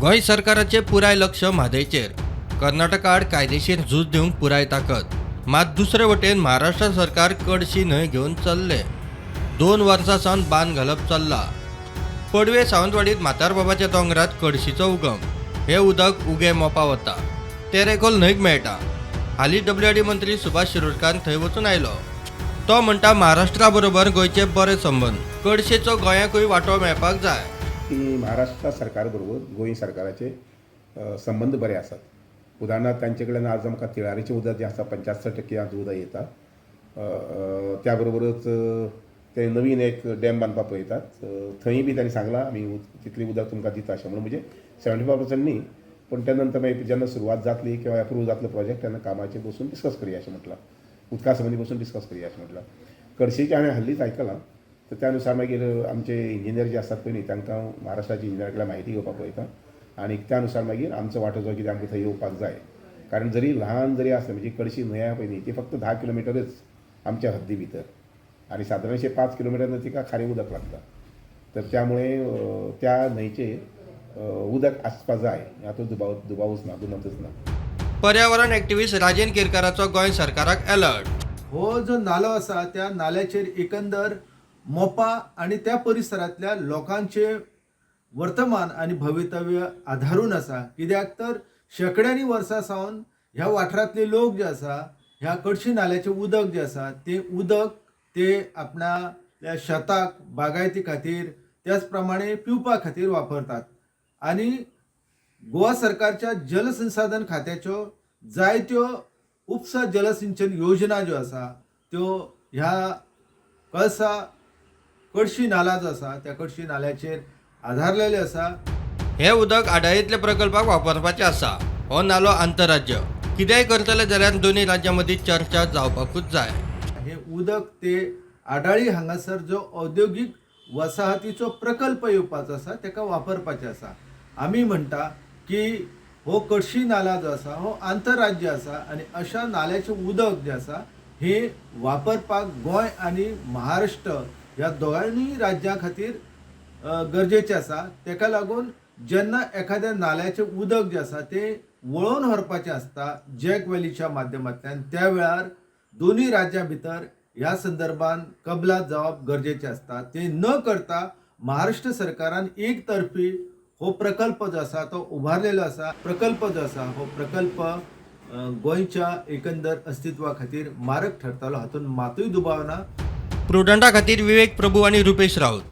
गोंय सरकाराचें पुराय लक्ष म्हादयचेर. कर्नाटका आड कायदेशीर झूज दिवंक पुराय ताकद. मात दुसरे वटेन महाराष्ट्र सरकार कडशी न्हंय घेवन चल्लें. 2 वर्सां सावन बांद घालप चल्ला. पडवे सावंतवाडीत म्हातारबाबाच्या दोंगरात कडशीचो उगम. हें उदक उगें मोपा वता, तेरेखोल न्हंयक मेळटा. हालीं डब्ल्यूआरडी मंत्री सुभाष शिरोडकार थंय वचून आयलो. तो म्हणटा, महाराष्ट्रा बरोबर गोंयचे बरे संबंद, कडशेचो गोंयाकूय वांटो मेळपाक जाय. की महाराष्ट्र सरकार बरोबर गोंय सरकाराचे संबंद बरे आसात. उदाहरणार्थ, तांचे कडल्यान आज आमकां तिळारीचें उदक जें आसा, 75% आज उदक येता. अ, अ, त्या बरोबरच ते नवीन एक डॅम बांदपाक पळयतात. थंय बी तांणी सांगलां, आमी तितलें उदक तुमकां दिता अशें म्हणून. म्हणजे 75% न्ही, पूण त्या नंतर मागीर जेन्ना सुरवात जातली किंवा एप्रूव जातलो प्रोजेक्ट, तेन्ना कामाचेर बसून डिस्कस करया अशें म्हटलां. उदका संबंदी बसून डिस्कस करया अशें म्हटलां. कडशीचें हांवें हल्लीच आयकलां, तर त्या नुसार मागीर आमचे इंजिनियर जे आसात पळय न्ही, तांकां महाराष्ट्राचे इंजिनियर कडल्यान म्हायती घेवपाक पळयता आनी त्या नुसार मागीर आमचो वांटो जो कितें आमकां थंय येवपाक जाय. कारण जरी ल्हान जरी आसलें, म्हणजे कडशी न्हंय आहा पळय न्ही, ती फक्त 10 किलोमिटरच आमच्या हद्दी भितर आनी सादारणशें 5 किलोमिटर तिका खारें उदक लागता. तर त्यामुळे त्या न्हंयचेर उदक आसपा जाय, हातूंत दुबावच ना, दुमतच ना. पर्यावरण एक्टिविस्ट राजेन केरकाराचो गोंय सरकाराक अलर्ट. हो जो नालो आसा, त्या नाल्याचेर एकंदर मोपा आनी त्या परिसरांतल्या लोकांचे वर्तमान आनी भवितव्य आधारून आसा. कित्याक तर शेंकड्यांनी वर्सां सावन ह्या वाठारांतले लोक जे आसा, ह्या कडशी नाल्याचें उदक जें आसा, तें उदक ते आपणाल्या शेताक, बागायती खातीर, त्याच प्रमाणे पिवपा खातीर वापरतात. आनी गोवा सरकारच्या जलसंसाधन खात्याच्यो जायत्यो उपसा जलसिंचन योजना ज्यो आसा, त्यो ह्या कळसा कडशी नाला जो आसा, त्या कडशी नाल्याचेर आधारलेले आसा. हें उदक आडाळींतल्या प्रकल्पाक वापरपाचें आसा. हो नालो आंतरराज्य. कितेंय करतले जाल्यार दोनूय राज्यां मदीं चर्चा जावपाकूच जाय. हे उदक ते आडाळी हांगासर जो औद्योगीक वसाहतीचो प्रकल्प येवपाचो आसा, ताका वापरपाचें आसा. आमी म्हणटा की हो कडशी नाला जो आसा, हो आंतरराज्य आसा आनी अशा नाल्याचें उदक जें आसा, हें वापरपाक गोंय आनी महाराष्ट्र ह्या दोगांयनी राज्यां खातीर गरजेचें आसा. ताका लागून जेन्ना एखाद्या नाल्याचें उदक जें आसा, तें वळोवन व्हरपाचें आसता जॅक वेलीच्या माध्यमांतल्यान, त्या वेळार दोनूय राज्यां भितर ह्या संदर्भात कबलात जावप गरजेचें आसता. तें न करता महाराष्ट्र सरकारान एक तर्फी हो प्रकल्प जो आसा, तो उबारलेलो आसा. प्रकल्प जो आसा, हो प्रकल्प गोंयच्या एकंदर अस्तित्वा खातीर मारक ठरतलो, हातूंत मातूय दुबाव ना. प्रुडंटा खातीर विवेक प्रभू आनी रुपेश राऊत.